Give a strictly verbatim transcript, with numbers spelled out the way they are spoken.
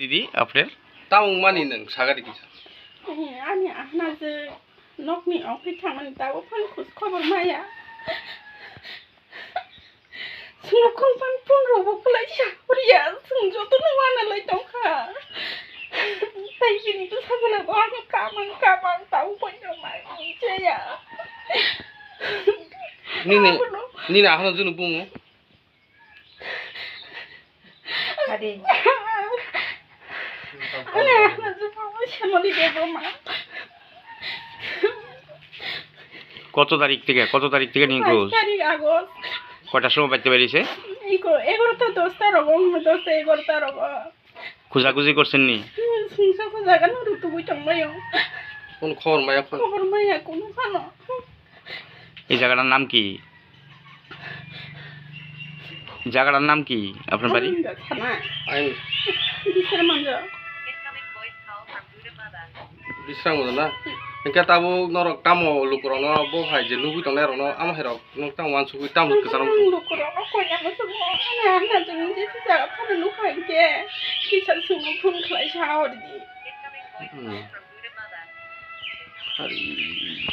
Didi, April? Tamung mani nang sagadi kisa. Ani ahna je nokni okhi thangmani tabo phang khus khobor maya. Sungno khongpang phone rok bo kwlai sa horiya, sung joto no wana lai tongkha. Tai bini bwsajwla bo ano kamang kamang tabo poito mai jaya. Nini, nini ahna junu bungo. Adi. Kota tarik theke, kota tarik theke ni Pais kos? Tarik August. Kota somo batte beri se? Iko, egarota dosta rogo, dosta egarota rogo. Kuja kuji korsen ni? Sungsa kuja gano rutugui tongmayo. Kon khobor maya kon? Khobor maya kono sano. Ei jagatar nam ki? Jagatar nam ki apnar bari? Amin da sana. Amin. Bisar manja. Bisar manja na? Engke tabo norok tamo lukurok no bo hai je nugui tongnai rok no ama hai rok no tamo wansugui tamo kwcharo. Lukurok no koina musugo. Ana ana jeng je si jaga phano nukha engke. Kisa sungno phone khlai sa hor di. Hmm. Hari.